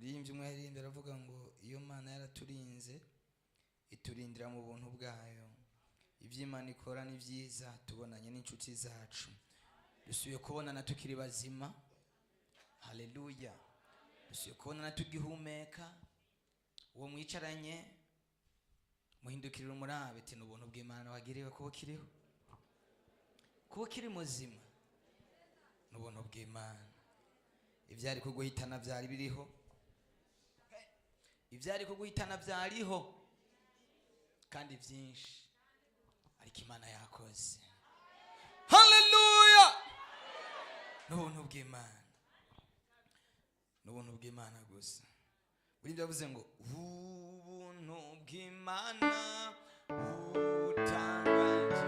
Muririmbyi umwe yaririmbye aravuga ngo iyo Mana yaraturinze, iturindira mu buntu bwayo. Ibyo Imana ikora ni byiza, tubonanye n'inshuti zacu, dusubiye kubonana tukiri bazima. Haleluya! Dusubiye kubonana tugihumeka. Uwo mwicaranye muhindukirira umurabe ati ni ubuntu bw'Imana wagiriwe kuba ukiriho, kuba ukiri muzima ni ubuntu bw'Imana. Ibyari kuguhitana byari biriho, ibyari kuguhitana byariho kandi byinshi, ariko Imana yakoze. Haleluya! N'ubuntu bw'Imana, n'ubuntu bw'Imana gusa. Buri byo yavuze ngo ubuntu bw'Imana butangaje,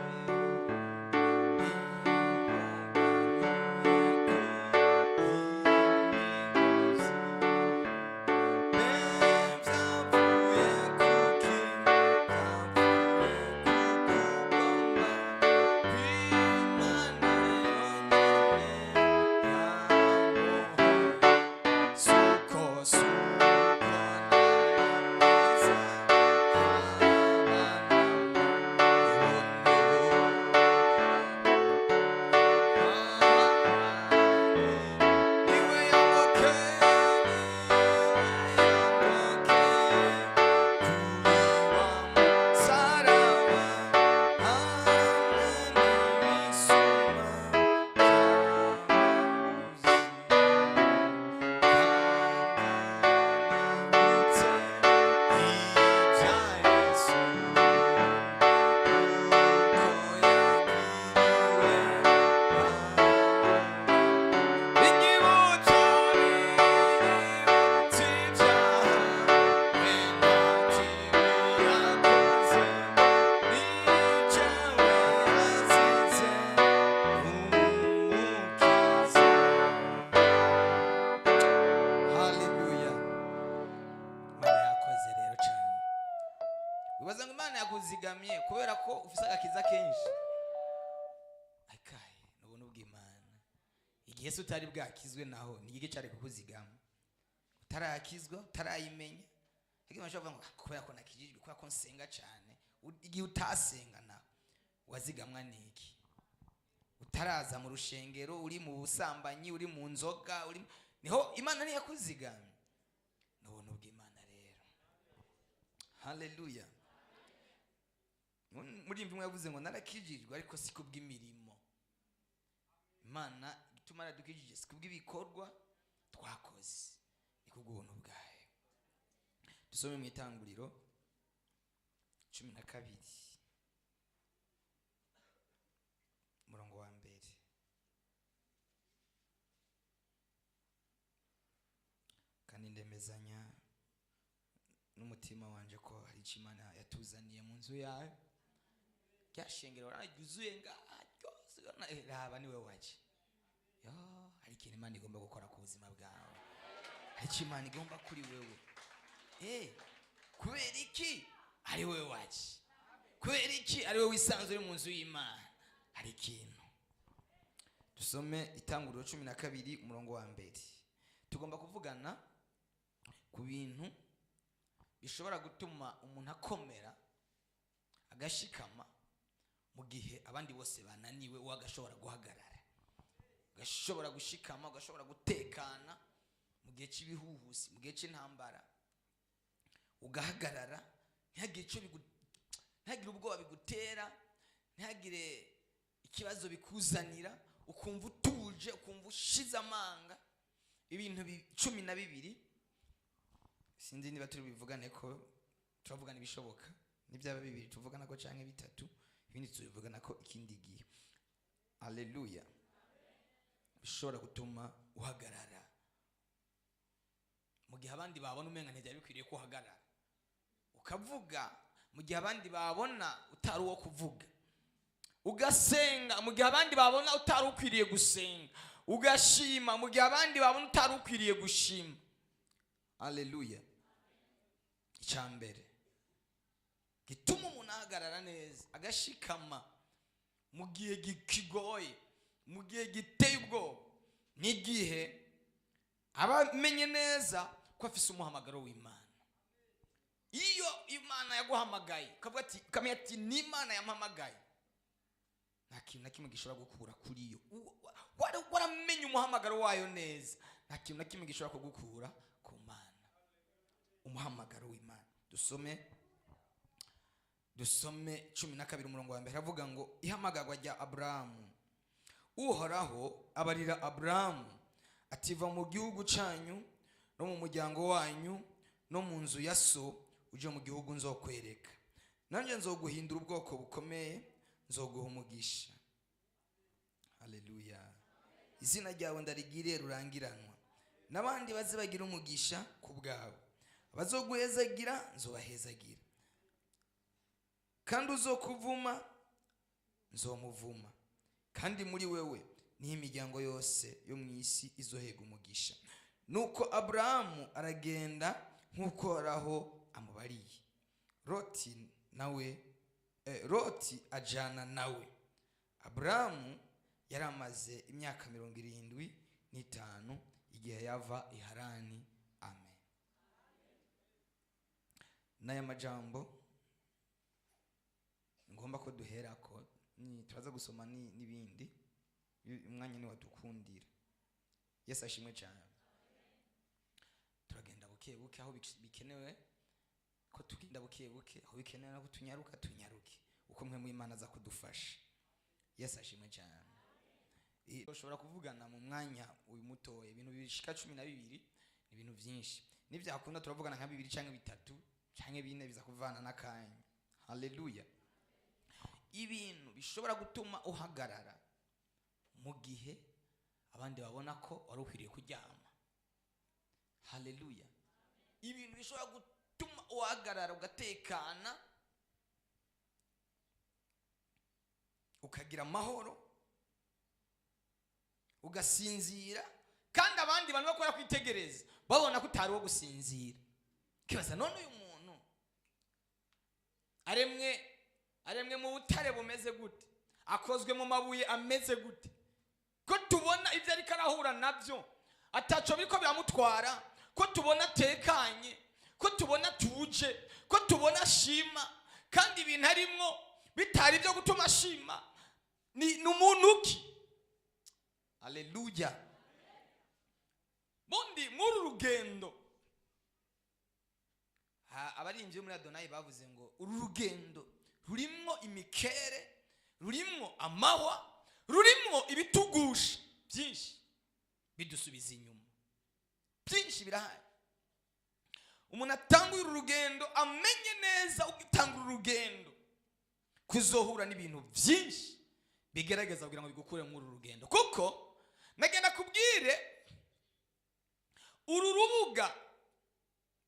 Suko, suko, Haleluya! Imana yakoze rero cyane. Wibaza ngo Imana yakuzigamiye kubera ko ufise agakiza kenshi? Akaye ni ubuntu bw'Imana. Igihe se utari bwakizwe naho ni igiki cyari kukuzigama? Utarakizwa, utarayimenya, ariko bashobora kuvuga ngo "Ah, kubera ko nakijijwe, kubera ko nsenga cyane." Igihe utasenga naho wazigamwa n'iki? Utaraza mu rushengero, uri mu busambanyi, uri mu nzoga, uri niho Imana ntiyakuzigamye. Ni ubuntu bw'Imana rero. Haleluya! Muri imwe yavuze ngo narakijijwe ariko si kubw'imirimo. Imana ituma yaradukijije si kubw'ibikorwa twakoze, ni kubw'ubuntu bwayo. Dusome mu Itanguriro 12, umurongo wa mbere. Kandi ndemezanya n'umutima wanje ko hari icyo Imana yatuzaniye mu nzu yayo. Rya shengero ryuzuye ngaha ryose, raba niwe waje. Yo, hari ikintu Imana igomba gukora ku buzima bwawe, hari icyo Imana igomba kuri wewe. Kubera iki ari wewe waje? Kubera iki ari wewe wisanzwe uri mu nzu y'Imana? Hari ikintu. Dusome Itanguriro 12, umurongo wa mbere. Tugomba kuvugana ku bintu bishobora gutuma umuntu akomera agashikama mu gihe abandi bose bananiwe, we agashobora guhagarara, agashobora gushikama, agashobora gutekana mu gihe cy'ibihuhusi, mu gihe cy'intambara, ugahagarara, ntihagire icyo ntihagire ubwoba bigutera, ntihagire ikibazo bikuzanira, ukumva utuje, ukumva ushize amanga. Ibintu 12, sinzi niba turi bivugane ko turavugana ibishoboka, nibyaba bibiri tuvugana ko canke bitatu, ibindi tubivugana ko ikindi gihe. Haleluya! Bishobora gutuma uhagarara mu gihe abandi babona umenga ntibyari bikwiriye ko uhagarara, ukavuga mu gihe abandi babona utari uwo kuvuga, ugasenga mu gihe abandi babona utari ukwiriye gusenga, ugashima mu gihe abandi babona utari ukwiriye gushima. Haleluya! Icya mbere gituma umuntu ahagarara neza agashikama mu gihe kigoye, mu gihe giteye ubwoba, n'igihe aba amenye neza ko afise umuhamagaro w'Imana. Iyo Imana yaguhamagaye, ukavuga ati, ukamenya ati ni Imana yampamagaye, nta kintu na kimwe gishobora gukura kuri yo. Waramenye umuhamagaro wayo neza, nta kintu na kimwe gishobora kugukura ku Mana. Umuhamagaro w'Imana. Dusome 12 umurongo wa mbere. Aravuga ngo: "Ihamagarwa rya Aburahamu. Uhoraho abarira Aburahamu ati: 'Va mu gihugu cyanyu no mu muryango wanyu no mu nzu ya so, uje mu gihugu nzokwereka. Nanjye nzoguhindura ubwoko bukomeye, nzoguha umugisha.'" Haleluya! "Izina ryawe ndarigire rurangiranwa, n'abandi baze bagira umugisha ku bwawe. Abazoguhezagira nzobahezagira, kandi uzokuvuma nzomuvuma, kandi muri wewe niho imiryango yose yo mu isi izohega umugisha." Nuko Aburahamu aragenda nk'uko Uhoraho amubariye. Loti nawe, Loti ajana nawe. Aburahamu yari amaze imyaka 75 igihe yava i Harani. Amen. N'aya majambo ngomba ko duherako, ni turaza gusoma n'ibindi, umwanya niwadukundira. Yesu ashimwe cyane. Turagenda buke buke aho bikenewe ko tugenda buke buke, aho bikenewe ko tunyaruka tunyaruke, uko mwe mu Imana aza kudufasha. Yesu ashimwe cyane. Ushobora kuvugana mu mwanya uyu mutoya ibintu bishika 12, ni ibintu byinshi. Nibyakunda turavugana nka bibiri cyangwa bitatu cyangwa bine, biza kuvana n'akanya. Haleluya! Ibintu bishobora gutuma uhagarara mu gihe abandi babona ko wari ukwiriye kuryama. Haleluya! Ibintu bishobora gutuma uhagarara ugatekana, ukagira amahoro, ugasinzira, kandi abandi bantu bakora kwitegereza babona ko utari uwo gusinzira. Kibaza: none uyu muntu aremwe mu butare bumeze gute, akozwe mu mabuye ameze gute, ko tubona ibyo ariko arahura nabyo ataco biriko biramutwara, ko tubona atekanye, ko tubona atuje, ko tubona ashima, kandi ibintu arimwo bitari ibyo gutuma ashima? Ni umuntu ki? Haleluya! Bundi muri uru rugendo, abarinzi muri Adonayi bavuze ngo uru rugendo rurimwo imikere, rurimwo amahwa, rurimwo ibitugusha byinshi bidusubiza inyuma. Byinshi birahari. Umuntu atanguye uru rugendo amenye neza, ugitanga uru rugendo, kuzohura n'ibintu byinshi bigerageza kugira ngo bigukure muri uru rugendo. Kuko nagenda kubwire, uru rubuga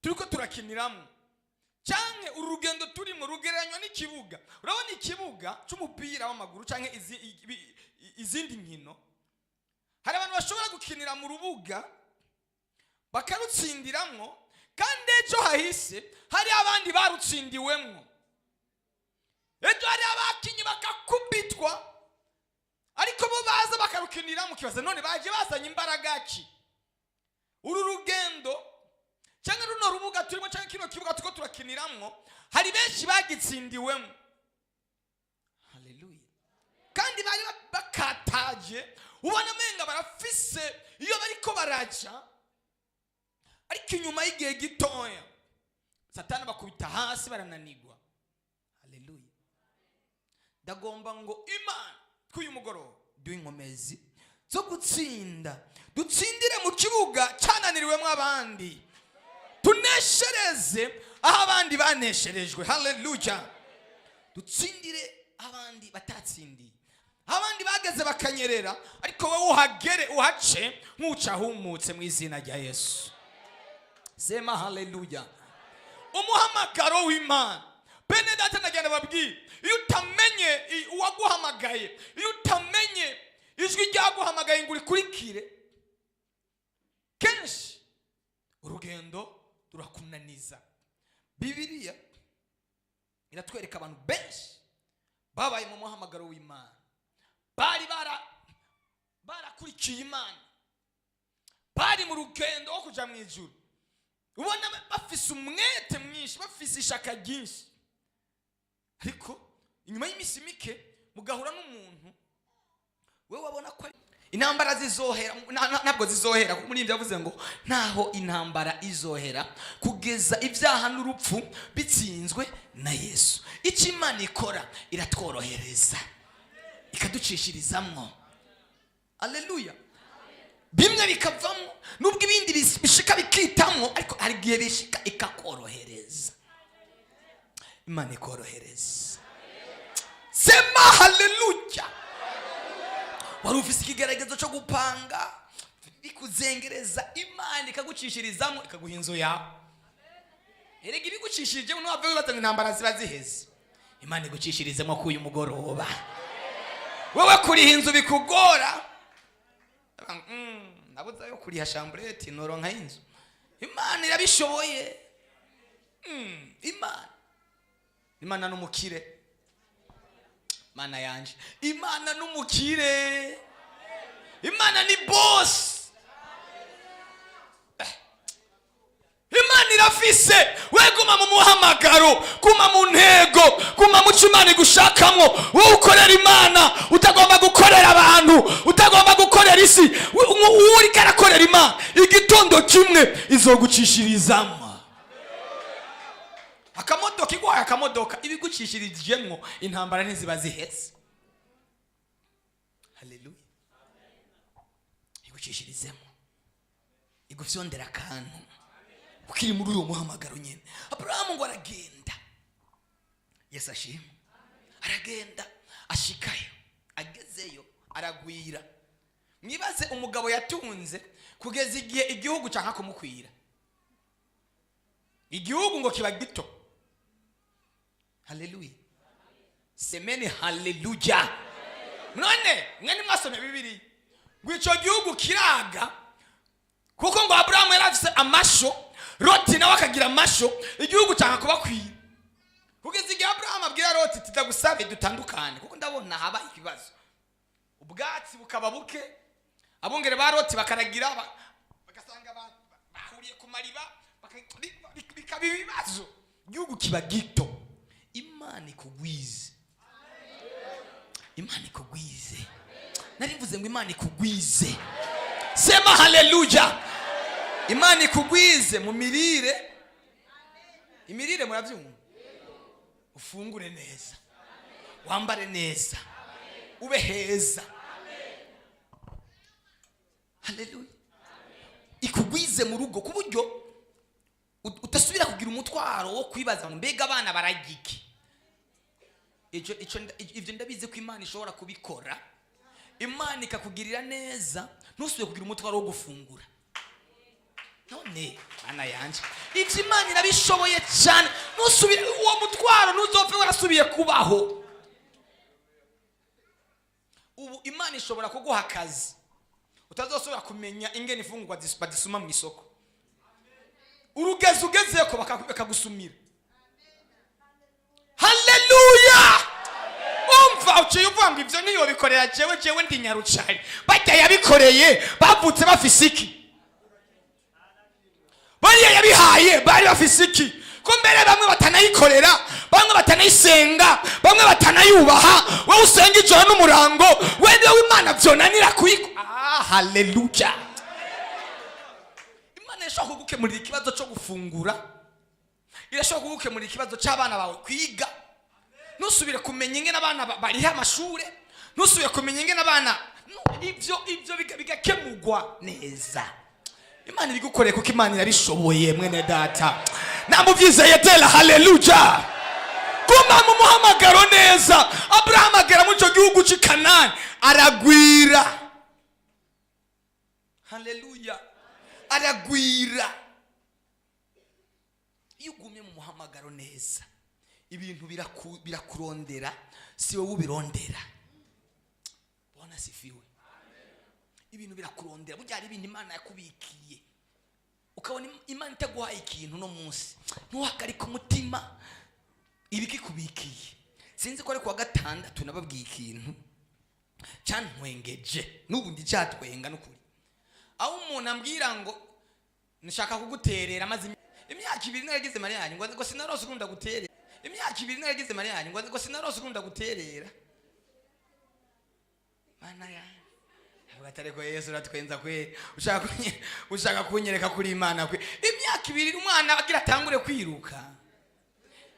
turiko turakiniramo canke uru rugendo turimo rugereranywa n'ikibuga. Urabona ikibuga c'umupira w'amaguru canke izindi nkino, hari abantu bashobora gukinira mu rubuga bakarutsindiramwo, kandi ejo hahise hari abandi barutsindiwemwo. Ejo hari abakinyi bakakubitwa, ariko bo baza bakarukiniramo. Kibaza: none baje bazanye imbaraga ki? Uru rugendo cyangwa runo rubuga turimo cyangwa kino kibuga turiko turakiniramwo, hari benshi bagitsindiwemo. Haleluya! Kandi bari bakataje, ubona amenga barafise iyo bariko baraja, ariko inyuma y'igihe gitoya Satani bakubita hasi, barananigwa. Haleluya! Ndagomba ngo Imana tw'uyu mugoroba duhe inkomezi zo gutsinda, dutsindire mu kibuga cyananiriwemo abandi, tuneshereze aho abandi banesherejwe. Haleluya! Dutsindire abandi batatsindiye, abandi bageze bakanyerera, ariko wowe uhagere, uhace nk'uca ahumutse mu izina rya Yesu. Sema haleluya! Umuhamagaro w'Imana. Bene data, ndagenda babwire, iyo utamenye uwaguhamagaye, iyo utamenye ijwi ryaguhamagaye ngo urikurikire, kenshi urugendo rurakunaniza. Bibiliya iratwereka abantu benshi babaye mu muhamagaro w'Imana, bari barakurikiye Imana, bari mu rugendo wo kuja mu ijuru. Ubona bafise umwete mwinshi, bafise ishaka ryinshi, ariko inyuma y'iminsi mike mugahura n'umuntu we wabona ko intambara zizohera. Ntabwo zizohera, kuko muri ibyo yavuze ngo ntaho intambara izohera kugeza ibyaha n'urupfu bitsinzwe na Yesu. Icyo Imana ikora, iratworohereza, ikaducishirizamwo. Aleluya! Bimwe bikavamo, nubwo ibindi bishika bikitamwo, ariko hari igihe bishika ikakorohereza. Imana ikorohereza. Sema haleluya! Wari ufise ikigeragezo cyo gupanga bikuzengereza, Imana ikagucishirizamo, ikaguha inzu yawe. Erega ibigucishirije, ntiwave wibaza ngo intambara ziba ziheze. Imana igucishirizemo k'uyu mugoroba. Wowe kuriha inzu bikugora, nabuze ayo kuriha chambrette, noronka inzu. Imana irabishoboye. Imana n'umukire. Imana yanje, Imana n'umukire, Imana ni boss. Imana irafise. We guma mu muhamagaro, guma mu ntego, guma mu cyo Imana igushakamwo. Wowe ukorera Imana, utagomba gukorera abantu, utagomba gukorera isi. Uriko arakorera Imana, igitondo kimwe izogucishirizamo akamodoka, iguhaye akamodoka, ibigucishirijemwo, intambara ntiziba ziheze. Haleluya! Igucishirizemo, igufyondera akantu ukiri muri uwo muhamagaro nyine. Aburahamu ngo aragenda. Yesu ashima. Aragenda, ashikayo, agezeyo aragwira. Mwibaze umugabo yatunze kugeza igihe igihugu cyanka kumukwira, igihugu ngo kiba gito. Haleluya! Semeni haleluya! None mwe nimwasomye Bibiri ngo icyo gihugu kiraga, kuko ngo Aburahamu yari afise amasho, Loti nawe akagira amasho, igihugu cyanga kubakwira, kugeza igihe Aburahamu abwira Loti titagusabe dutandukane, kuko ndabona habaye ikibazo. Ubwatsi bukaba buke, abungere ba Loti bakaragira, bagasanga bahuriye ku mariba, bikaba ibibazo, igihugu kiba gito. Imana ikugwize, Imana ikugwize. Nari mvuze ngo Imana ikugwize. Sema haleluya! Imana ikugwize mu mirire. Imirire murabyumva? Ufungure neza, wambare neza, ube heza. Haleluya! Ikugwize mu rugo ku buryo utasubira kugira umutwaro wo kwibaza ngo mbega abana bararya iki. Ibyo ndabizi ko Imana ishobora kubikora. Imana ikakugirira neza, ntusubire kugira umutwaro wo gufungura. None mana yanje, ibyo Imana irabishoboye cyane. Ntusubire uwo mutwaro, ntuzopfe warasubiye kubaho. Ubu Imana ishobora kuguha akazi, utazosubira kumenya ingene imfungurwa badisuma mu isoko. Urugezi ugezeko bakagusumira. Haleluya! Umva, uciye uvuga ngo ibyo ntiyobikorera jewe, jewe ndi nyarucari. Bajya yabikoreye bavutse bafise iki? Bariya yabihaye bari bafise iki? Ko mbere bamwe batanayikorera, bamwe batanayisenga, bamwe batanayubaha, wowe usenga ijoro n'umurango, wewe Imana vyonanira kuyiko? Ah, haleluya! Imana irashobora kugukemurira ikibazo cyo gufungura, irashobora kugukemurira ikibazo cy'abana bawe kwiga, ntusubire kumenya ingene abana bariha amashure, ntusubire kumenya ingene abana. No, ibyo bigakemurwa neza. Imana ibigukoreye, kuko Imana irabishoboye. Mwene data, namubyizeye, tera haleluya! Guma mu muhamagaro neza. Aburahamu agera muri icyo gihugu cy'i Kanani, aragwira. Haleluya! Aragwira. Iyo ugumye mu muhamagaro neza, ibintu birakurondera, si wowe ubirondera. Bwana sifiwe! Ibintu birakurondera. Burya hari ibintu Imana yakubikiye, ukabona Imana itaguhaye ikintu uno munsi, ntuhagarike umutima, ibikikubikiye. Sinzi ko ari kuwa gatandatu nababwiye ikintu cyantwengeje, n'ubu ndi cyatwenga n'ukuri, aho umuntu ambwira ngo nshaka kuguterera amaze. Imyaka 2 naragize mariage, ngo sinarose ukunda guterera. Imyaka 2 naragize mariage, ngo sinarose ukunda guterera. Mana yanjye! Avuga ati: "Ariko Yesu, uratwenza kwe, ushaka kunyereka kuri Imana kwe." Imyaka 2 umwana agira atangure kwiruka.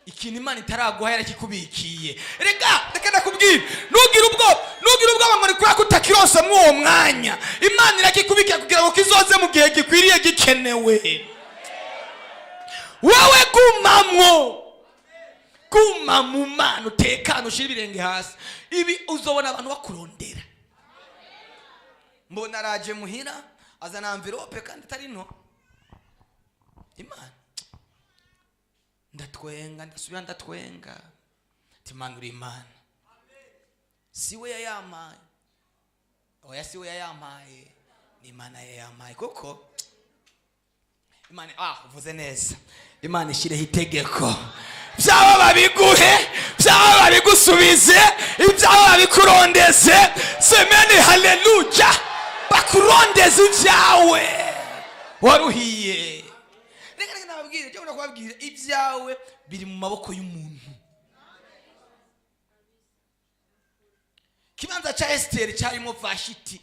Ikintu Imana itaraguha yarakikubikiye. Reka, reka ndakubwira, nugira ubwoba, nugira ubwoba ngo ni kubera ko utakironse muri uwo mwanya. Imana irakikubikiye kugira ngo kizoze mu gihe gikwiriye, gikenewe. Wowe gumamwo, guma mu Mana, utekane, ushyire ibirenge hasi. Ibi uzobona abantu bakurondera. Mbona araje muhira, azana enveloppe kandi atari nto. Imana, ndatwenga, ndasubira ndatwenga. Ati: "Imana, uri Imana." Si we yayampaye, oya, si we yayampaye, ni Imana yayampaye. Kuko Imana, uvuze neza. Imana ishyireho itegeko: byaba babiguhe, byaba babigusubize, ibyaba babikurondeze. Semeni haleluya! Bakurondeze ibyawe waruhiye. Reka, reka nababwire, cyangwa kubabwira, ibyawe biri mu maboko y'umuntu. Ikibanza cya Esiteri cyarimo Vashiti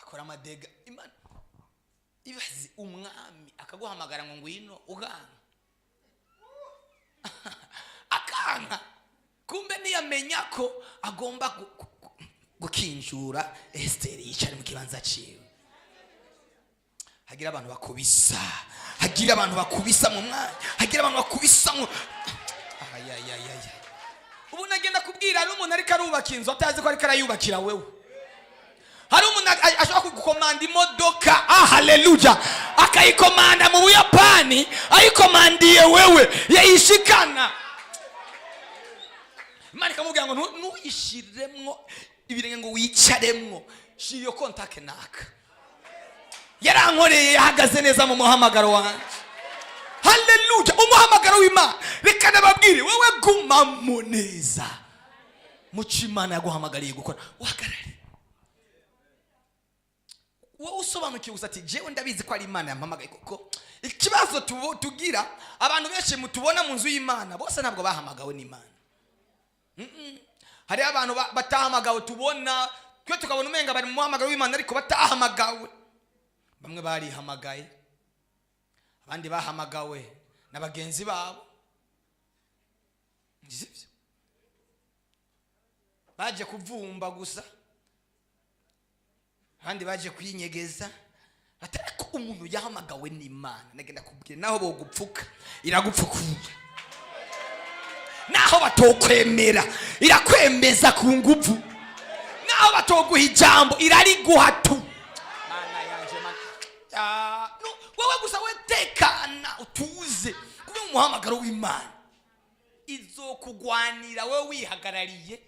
akora amadega. Imana ibaze, umwami akaguhamagara ngo ngwino, uganka, akanka. Kumbe ntiyamenya ko agomba gukinjura Esiteri yicara mu kibanza ciwe. Hagira abantu bakubisa, hagira abantu bakubisa mu mwanya, hagira abantu bakubisa mu ayayayaya. Ubu nagenda kubwira, hari umuntu ariko arubaka inzu atazi ko ariko arayubakira wewe. Hari umuntu ashobora kugukomanda imodoka, haleluya, akayikomanda mu Buyapani, ayikomandiye wewe yayishikana. Imana ikamubwira ngo ntuyishiremwo ibirenge ngo wicaremwo, shira iyo contact naka. Yarankoreye, yahagaze neza mu muhamagaro wanjye. Haleluya! Umuhamagaro w'Imana, reka nababwire, wowe gumamo neza muco Imana yaguhamagariye gukora, uhagarare. Wowe usobanukiwe gusa ati: "Jewe ndabizi ko ari Imana yampamagaye." Kuko ikibazo tugira, abantu benshi mutubona mu nzu y'Imana bose ntabwo bahamagawe n'Imana. Hariho abantu batahamagawe tubona, twe tukabona umenga bari mu muhamagaro w'Imana, ariko batahamagawe. Bamwe barihamagaye, abandi bahamagawe na bagenzi babo. Sibyo? Baje kuvumba gusa, abandi baje kwinyegeza. Atari ko umuntu yahamagawe n'Imana, nagenda kubwira, naho bogupfuka iragupfukura, naho batokwemera irakwemeza ku nguvu, naho batoguha ijambo irariguha tu. Mana yanje, mana! No, wowe gusa we tekana, utuze kuba mu muhamagaro w'Imana, izokugwanira wowe wihagarariye.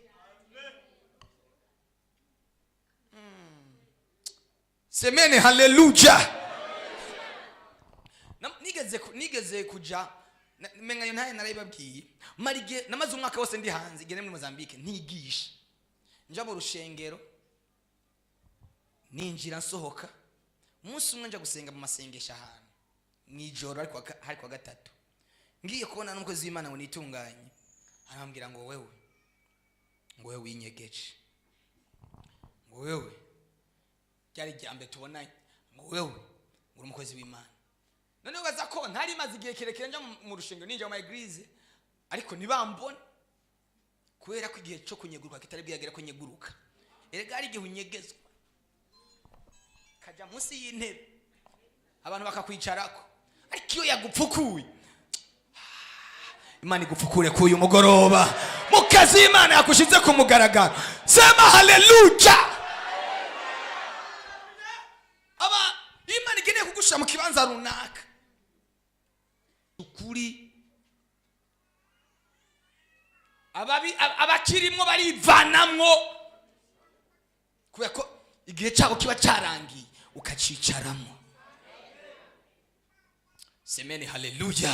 Semene haleluya! Nigeze kuja menga ntaye narayibabwiye. Mara igihe, namaze umwaka wose ndi hanze, igihe muri Mozambique ntigisha. Nja mu rushengero, ninjira, nsohoka. Umunsi umwe nja gusenga mu masengesho ahantu mw'ijoro, ariko hari kuwa gatatu. Ngiye kubona n'umukozi w'Imana ngo nitunganye, arambwira ngo: "Wewe," ngo, "wewe winyegeje," ngo, "wewe," ryari irya mbere tubonanye, ngo, "wewe," ngo, "uri umukozi w'Imana." Noneho baza ko ntari maze igihe kirekire nja mu rushengero, ninjira mu ma église, ariko ntibambone, kubera ko igihe cyo kunyeguruka kitari bwiyagera ko nyeguruka. Erega hari igihe unyegezwa kajya munsi y'intebe, abantu bakakwicarako, ariko iyo yagupfukuye, Imana igupfukure k'uyu mugoroba mu kazi Imana yakushize ku mugaragaro. Sema haleluya! Aba Imana igeneye kugushyira mu kibanza runaka, ukuri abakirimwo barivanamwo, kubera ko igihe cyabo kiba cyarangiye, ukacicaramo. Semeni haleluya!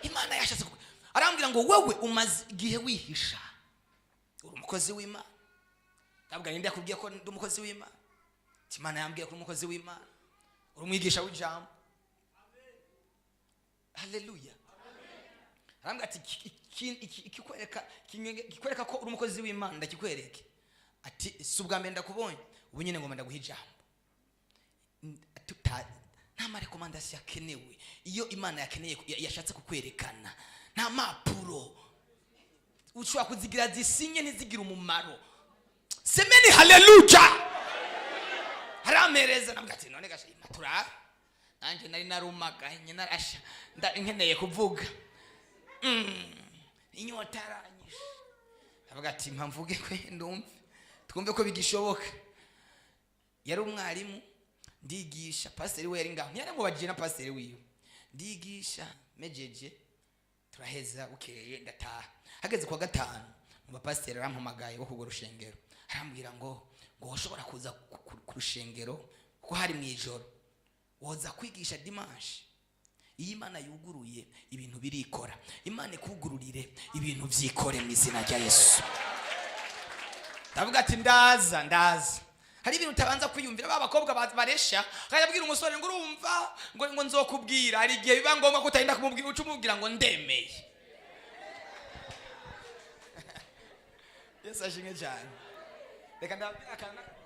Imana yashatse arambwira ngo: "Wowe umaze igihe wihisha, uri umukozi w'Imana." Ndabwira: "Ninde yakubwiye ko ndi umukozi w'Imana?" Ati: "Imana yambwiye ko uri umukozi w'Imana, uri umwigisha w'ijambo." Haleluya. Arambwira ati: "Ikikwereka ko uri umukozi w'Imana ndakikwereke." Ati: "Si ubwa mbere ndakubonye, ubu nyine ngomba ndaguha ijambo." Nta ma recommandations akenewe. Iyo Imana yakeneye, yashatse kukwerekana, nta mpapuro ushobora kuzigira zisinye ntizigire umumaro. Semeni haleluya. Harampereza, nabwo ati: "None gasha turabe." Nanjye nari narumaganye, narasha nkeneye kuvuga. Inyota yaranyishe. Avuga ati: "Mpamvuge kwe ndumve, twumve ko bigishoboka." Yari umwarimu, ndigisha. Pasiteri we yari ngaho, ntiyaramubajije na pasiteri wiwe. Ndigisha, mejeje turaheza, bukeye ndataha. Hageze kuwa gatanu, mu bapasiteri arampamagaye wo kugura urushengero, arambwira ngo ushobora kuza ku rushengero, kuko hari mu ijoro, woza kwigisha dimanche. Iyo Imana yuguruye, ibintu birikora. Imana ikugururire, ibintu byikore mu izina rya Yesu. Ndavuga ati: "Ndaza, ndaza." Hari ibintu utabanza kwiyumvira. Ba bakobwa baresha, akajya umusore ngo: "Urumva," ngo "nzokubwira." Hari igihe biba ngombwa ko utarinda kumubwira, uca umubwira ngo: "Ndemeye." Yesu ashimwe cyane. Reka ndababwira akantu.